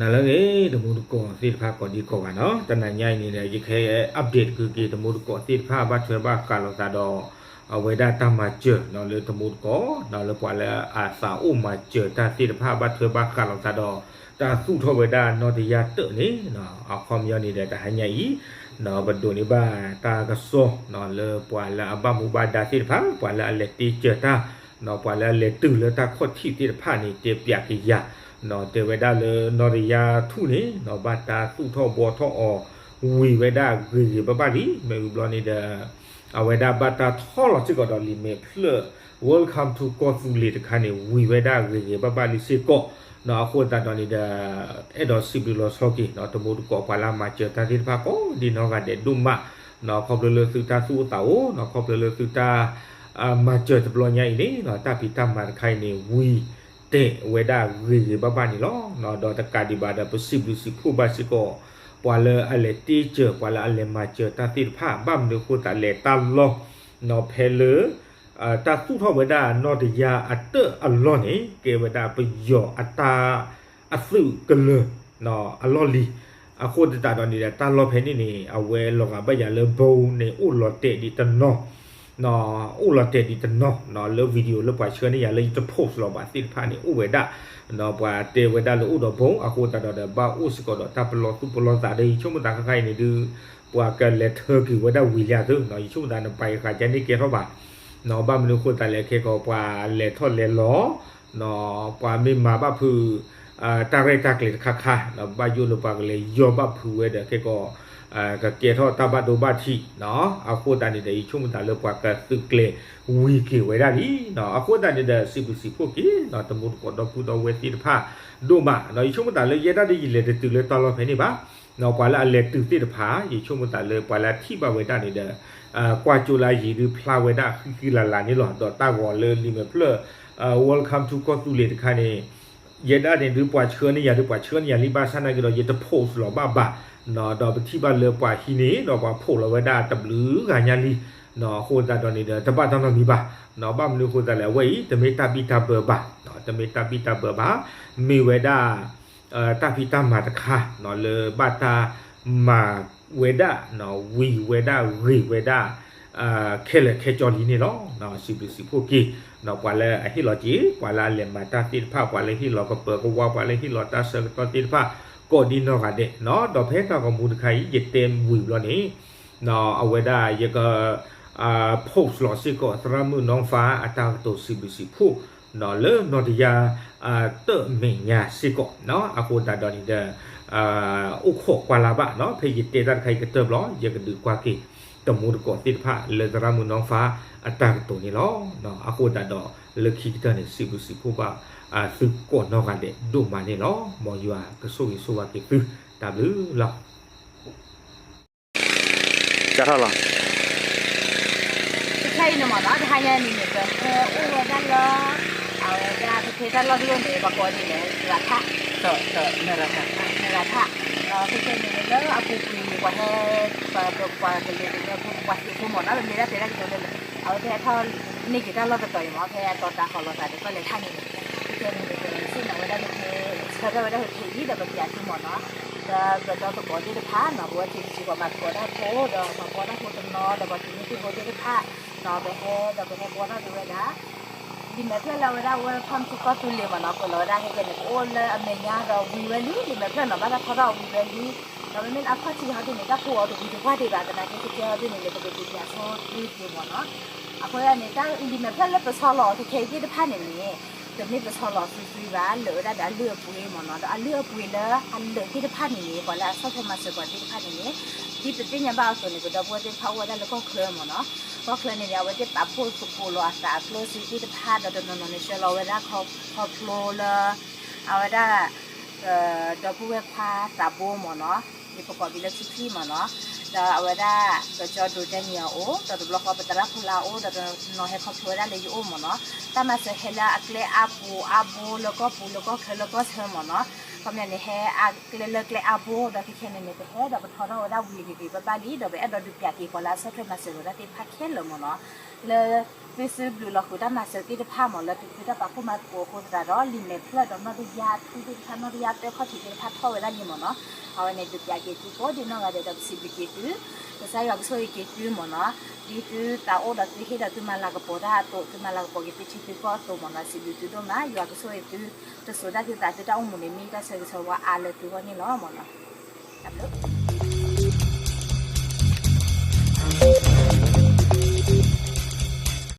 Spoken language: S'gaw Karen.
နၤလၢအဂ့ၤ တမူတကိးသ့ၣ်တဖၣ်ကိးဒံကိးဂၤနီၤ, တနၤညါအံၤန့ၣ်ဒီး ယကဟဲ update တကုက့ၤ တမူတကိးသ့ၣ်တဖၣ် ဘၣ်ထွဲဘၣ်ဃးလိာ်သးဒီး အဝဲဒၣ်တၢ်မၤစၢၤလၢတမူတကိး လၢပှၤလၢအသးအိၣ်မၤစၢၤတၢ်သ့ၣ်တဖၣ် ဘၣ်ထွဲဘၣ်ဃးလိာ်သးဒီး တၢ်သူၣ်ထီၣ်ဝဲဒၣ်နီၢ်တယၢ်တၢၣ်န့ၣ် အခီပညီန့ၣ်ဒီး တဟါညါအံၤ ပဒိးန့ၢ်ဘၣ်တၢ်ကစီၣ် လၢပှၤလၢအဘၣ်မူဘၣ်ဒါသ့ၣ်တဖၣ် ပှၤလၢအလဲၤတ့စၢၤတၢ် ပှၤလၢအလဲၤတုၤလၢတၢ်ခီၣ်ထံးသ့ၣ်တဖၣ်န့ၣ် တဲပၠးက့ၤယၤ တဲဝဲဒၣ်လၢနီၢ်တယၢ်ထူၣ်န့ၣ် ဘၣ်တၢ်သူၣ်ထီၣ်ဘှီထီၣ်အီၤ ဝံၤဝဲဒၣ်ဂ့ၤဂ့ၤဘၣ်ဘၣ်လံ မ့ၢ်ဝံၤဘျီန့ၣ်ဒီး အဝဲဒၣ်ဘၣ်တၢ်ထီၣ်လီၤစ့ၢ်ကီးဒီးလံာ်မဲာ်ဖျၢၣ် Welcome to ကီၢ်သူလ့ၤတခါန့ၣ် ဝံၤဝဲဒၣ်ဂ့ၤဂ့ၤဘၣ်ဘၣ်လံစ့ၢ်ကီး အဃိသတးဒီးန့ၣ်ဒီး အဲၣ်ဒိးစံးဘျုးလီၤဆီက့ၤ တမူတကိးပှၤလၢအမၤစၢၤတၢ်သ့ၣ်တဖၣ်ကိးဒံနီၢ်ဂၤဒဲးဒိၣ်မး ခီဖျိလၢသုတၢ်သူၣ်အိၣ်သးအိၣ် ခီဖျိလၢသုတၢ် မၤစၢၤတဘျီညါအံၤန့ၣ် တၢ်ဖံးတၢ်မၤတခါအံၤန့ၣ် ဝံၤတဲာ်ဝဲဒၣ်ဂ့ၤဂ့ၤဘၣ်ဘၣ်န့ၣ်လီၤ. ဒီးတကးဒံးဘၣ်ဒီး ပစံးဘျုးစံးဖှိၣ်ဘၣ်စ့ၢ်ကီး ပှၤလၢအလဲၤတ့စၢၤ ပှၤလၢအလဲၤမၤစၢၤတၢ်သ့ၣ်တဖၣ် ဘၣ်မနုၤအဃိသတးလဲၣ် တၢ်လီၢ် ဖဲလၢ တၢ်သူၣ်ထီၣ်ဝဲဒၣ်နီၢ်တယၢ်အတၢၣ်အလီၢ်န့ၣ် ကဲဝဲဒၣ်ပယီၤအတၢ် အသုးကလၢၤ အလီၢ်လံၤ အဃိသတးဒီးန့ၣ်ဒီး တၢ်လီၢ်ဖဲန့ၣ်န့ၣ် အဝဲလီၤဂာ်ဘၣ်ယၤလၢ ဘိန့ၣ် အိၣ်လီၤတဲာ်ဒံးတနီၤ အိၣ်လီၤတဲာ်ဒံးတနီၤ လၢ video လၢပှၤဆှၢန့ၢ်ယၤလၢယတ post လီၤဘၣ်သ့ၣ်တဖၣ်န့ၣ် အိၣ်ဝဲဒၣ် ပှၤတဲဝဲဒၣ်လၢအိၣ်ဒီးဘိ အဃိသတးဒီးဒီး ဘၣ်အိၣ်စ့ၢ်ကီးဒီးတၢ်ပလီၢ်သူၣ်ပလီၢ်သးဒီး ယဆိကမိၣ်သးခါခါအံၤန့ၣ်ဒုး ပှၤကလဲၤထၢက့ၤဝဲဒၣ်ဝံၤလံဧါသ့ ယဆိကမိၣ်သးန့ၣ် ပှၤယဃးကဲန့ၣ်ကဲထီၣ်ဘၣ် ဘၣ်မနုၤအဃိသတးလဲၣ် ခဲကီးပှၤလဲၤထီၣ်လဲၤလီၤ ပှၤမ့ၢ်မၤဘၣ်ဖုး တၢ်ရဲၣ်တၢ်ကျဲၤတခါခါ ဘၣ်ယိၣ်လၢပှၤကလဲၤယီၢ်ဘၣ်ဖုးဝဲဒီး ခဲကီး ကကဲထီၣ်တၢ်ဘၣ်ဒိဘၣ်ထံး အဃိသတးန့ၣ်ဒီး ယဆိကမိၣ်သးလၢပှၤကသုးကျဲၤဝံၤက့ၤဝဲဒၣ်လံ အဃိသတးန့ၣ်ဒီး စံးဘျုးစံးဖှိၣ်က့ၤ တမူတကိးဒီပုၢ်ဒီဝဲၢ်သ့ၣ်တဖၣ်ဒိၣ်မး ယဆိကမိၣ်သးလၢယဲဒၣ်ဒ်ယလဲၤတတုၤလၢတၢ်လီၢ်ဖဲန့ၣ်ဘၣ် ပှၤလၢအလဲၤတုၤသ့ၣ်တဖၣ် ယဆိကမိၣ်သးလၢပှၤလၢအထံၣ်ဘၣ်ဝဲဒၣ်န့ၣ်ဒီး ကွၢ်ကၠိလၢအယံၤဒုးဖျါဝဲဒၣ်ဃံဃံလၤလၤန့ၣ်လီၤ. ဒီးတၢ်ဂီၤလၢလံာ်မဲာ်ဖျၢၣ် Welcome to ကီၢ်သူလ့ၤတခါန့ၣ် ယဲဒၣ်န့ၣ်ဒုးပှၤဆှၢန့ၢ်ယၤဒုးပှၤဆှၢန့ၢ်ယၤလံဘၣ်ဆၣ်နာ်က့ဒီး ယတ post လီၤဘၣ်ဘၣ် ဒီးပထံၣ်ဘၣ်လၢပှၤဟံးန့ၢ် ဒီးပှၤဖိးလီၤဝဲဒၣ်တဘျုးဂၤညါလံ အဃိသတးဒီးန့ၣ်ဒီး တဘၣ်တၢ်နီတမံၤဘၣ် ဘၣ်မနုၤအဃိသတးလဲၣ် အဝဲအံၤ တမ့ၢ်တၢ်ဘံၣ်တၢ်ဘၢဘၣ် တမ့ၢ်တၢ်ဘံၣ်တၢ်ဘၢဘၣ် မ့ၢ်ဝဲဒၣ် တၢ်ဖံးတၢ်မၤတခါ လၢဘၣ်တၢ်မၤဝဲဒၣ် ဝံၤဝဲဒၣ်ဂ့ၤဝဲဒၣ် ခဲလၢာ်ခဲကၠီလံန့ၣ်လီၤ. စံးဘျုးစံးဖှိၣ်က့ၤ ပှၤလၢအဟ့ၣ်လီၤက့ၤ ပှၤလၢအလဲၤမၤတၢ်သ့ၣ်တဖၣ် ပှၤလၢဟ့ၣ်လီၤကပၢၤကဝါ ပှၤလၢဟ့ၣ်လီၤတၢ်ဆၢကတီၢ်သ့ၣ်တဖၣ် ကိးဒံနီၢ်ဂၤဒဲး ဒီးဖဲတၢ်ဂီၤမူတခါအံၤ ယတဲဝံၤဘျီန့ၣ် အဝဲဒၣ်ယက post လီၤစ့ၢ်ကီး သရၣ်မုၣ်နီၢ်ဖါအတၢ်ကတိၤစံးဘျုးစံးဖှိၣ် လၢနီၢ်တယၢ် တၢၣ်မဲာ်ညါစ့ၢ်ကီး အဃိသတးဒီးန့ၣ်ဒီး အိၣ်ခိးကွၢ်လၢ်ဘၣ် ဖဲယတဲတၢ်တခါအံၤကတၢၢ်ဘျီ ယကဒုးကွၢ်က့ၤ တမူတကိးသ့ၣ်တဖၣ်လၢသရၣ်မုၣ်နီၢ်ဖါအတၢ်ကတိၤန့ၣ်လီၤ. အဃိသတးဒီး လၢခံကတၢၢ်န့ၣ် စံးဘျုးစံးဖှိၣ်ဘၣ် သုကိးနီၢ်ဂၤဒဲးဒိၣ်မးန့ၣ်လီၤ. မ်ယွၤကဆိၣ်ဂ့ၤဆိၣ်ဝါက့ၤသု တၢ်ဘျုးလီၤ. ကထီၣ်လီၤ. တခဲအံၤန့ၣ်မ့ၢ်နီၤ တဟါညါန့ၣ်န့ၣ် ပဟဲအိၣ်ဝဲဒၣ်လၢ အဝဲဒၣ်ဖဲဖဲတၢ်လီၢ်တလီၢ်န့ၣ် ပှၤကိးန့ၣ်လဲၣ် ရၤထၣ် ရၤထၣ် ဒီးဖဲဖဲန့ၣ်န့ၣ် လၢအပူၤကွံာ်န့ၣ် ပှၤဟဲ ပှၤကလဲၤက့ၤလၢပှၤသုးဖိမ့ၢ်နီၤ ပမ့ၢ်ဒၣ်တဲဒၣ်ကတိၤလၢ အဝဲဖဲအထီၣ်န့ၢ်က့ၤတၢ်လီၢ်တတီၤအံၤမ့ၢ် ဖဲအတီၤတၢ်ဃီၤလီၤသးဒီးကီၢ်လဲၤထၣ်န့ၣ်န့ၣ် ဖဲဖဲန့ၣ်န့ၣ် ပစံၣ်ညီၣ်ဝဲဒၣ်ဖဲ ဆၢထၢၣ်ဝဲဒၣ်ဖဲဖဲအံၤ ဒီးပပျးသုမ့ၢ်နီၤ ဒီးပဒီသကိးသ့ၣ်တဖၣ်နီၤ ပဝဲထံကစံးပှၤမၤသကိးတၢ်ဖိ ဒီးပှၤဘှီတၢ်ဖိတနီၤ ဒီးပှၤသုးမုၢ်သံၣ်ဘိသ့ၣ်တဖၣ်နီၤ ပဟဲဒီးပဟဲဘှီထီၣ်က့ၤဝဲဒၣ် လံာ်မဲာ်ဖျၢၣ်လၢအဝဲဒၣ် Welcome to ကီၢ်သူလ့ၤမ့ၢ်နီၤ ကွဲးလီၤဝဲဒၣ်ဟဲကဲန့ၣ် ပအိၣ်လၢအမဲာ်ညါဒီးဝံၤဝဲလံ လံာ်မဲာ်ဖျၢၣ်နီၤ ဘၣ်တၢ်ထီထီၣ်ဝံၤဝဲလံ ဒီးမ့မ့ၢ်အခီၣ်ထံးဟီဒ်န့ၣ် တၢ်ဖိအီၤတဝံၤတပှၢ်ဒံးဘၣ် သနာ်က့ ကကဲဟီဒ်န့ၣ် ယကဒုးသ့ၣ်ညါဆိသုက့ၤမ့ၢ်နီၤ အဃိန့ၣ် တၢ်လံာ်မဲာ်ဖျၢၣ်လၢပဆီလီၤအီၤခဲခဲအံၤသ့ၣ်တဖၣ်န့ၣ်န့ၣ် တမ့ၢ်ပဆီလီၤအီၤသ့သ့ဘၣ် လၢာ်ဝဲဒၣ်ဒီးအလုၢ်အပှ့ၤမ့ၢ်နီၤ ဒီးအလုၢ်အပှ့ၤလၢအလၢာ်သ့ၣ်တဖၣ်န့ၣ်န့ၣ် ပှၤလၢအဆီၣ်ထွဲမၤစၢၤပှၤသ့ၣ်တဖၣ်န့ၣ်န့ၣ် ဒ်ပသ့ၣ်ညါဘၣ်အသိးန့ၣ် ပဒီပုၢ်ဝဲၢ်သ့ၣ်တဖၣ်အိၣ်ဝဲဒၣ်လၢကီၢ်ချၢမ့ၢ်နီၤ ကီၢ်ချၢန့ၣ်န့ၣ် အဝဲသ့ၣ်ပာ်ဖှိၣ်သကိးလီၤအသးအကျိၣ်စ့သ့ၣ်တဖၣ် ဒီးတနီၤနီၤန့ၣ် ဆှၢလီၤဝဲဒၣ်ခီဖျိလၢ အဝဲဒၣ် ဒီပုၢ်ဝဲၢ်ခွါသးဘိမ့ၢ်နီၤ ယပကိးဘၣ်လၢထံထံမ့ၢ်နီၤ ဒီးအဝဲဒၣ် ဒီးကၠီဒိတဲနံၤအအိၣ် ဒီးတဘျီဃီပသရၣ်ဖိလၢအအိၣ် ဒီးတနီၤဟဲခီဖျိဝဲဒၣ်လၢယအိၣ်မ့ၢ်နီၤ, တၢ်မၤစၢၤဟဲလၢအကျဲအါပူၤအါဘိ လၢကီၢ်ပူၤလၢကီၢ်ချၢလၢကီၢ်ဆၢမ့ၢ်နီၤ, ခီပညီန့ၣ် ဟဲအကျဲလၢကျဲအါဘိ ဒီးခဲခဲန့ၣ်န့ၣ် ပဟဲဒီးပထီထီၣ်ဝဲဒၣ်ဝံၤဂ့ၤဂ့ၤဘၣ်ဘၣ်လံ ဒီးပအဲၣ်ဒိးဒုးပျးက့ၤပှၤလၢအဆီၣ်ထွဲမၤစၢၤလိာ်တၢ်သ့ၣ်တဖၣ်ခဲလၢာ်မ့ၢ်နီၤ, လၢ သုစုဘျုးလီၤဃုာ်တၢ်မၤစၢၤသ့ၣ်တဖၣ်မ့ၢ် လၢသုဖုတၢ်ပာ်ဖှိၣ်မၤသကိးအဃိသတးဒီး လံာ်မဲာ်ဖျၢၣ်ဒီးနီၣ်တယၢ်ထူသ့ၣ်တဖၣ် နီၣ်တယၢ်တၢခီၣ်ထံးသ့ၣ်တဖၣ်ထီၣ်ဝဲဒၣ်လံမ့ၢ်နီၤ, အဝဲန့ၣ်ဒုးပျးက့ၤသုကိးဒံနီၢ်ဂၤဒဲး ဒီးပစံးဘျုးက့ၤသု, ကစၢ်ယွၤကဆိၣ်ဂ့ၤက့ၤသုမ့ၢ်နီၤ, ဒ်သုသးအိၣ်ဒီးသုဟ့ၣ်ဒီးသုမၤလၤကပီၤတၢ်အသိး သုမၤလၤကပီၤက့ၤသုထံသုကီၢ်အသိးမ့ၢ်နီၤ, စံးဘျုးသုဒိၣ်မး, ယွၤကဆိၣ်ဂ့ၤသု တစိၤဒၣ်သုသးသုတၢ်အိၣ်မူန့ၣ် မ့ၢ်တၢ်ဆၢဂ့ၤဆၢဝါအါလၢသုဂီၢ်န့ၣ်လီၤမ့ၢ်နီၤ, တၢ်ဘျုး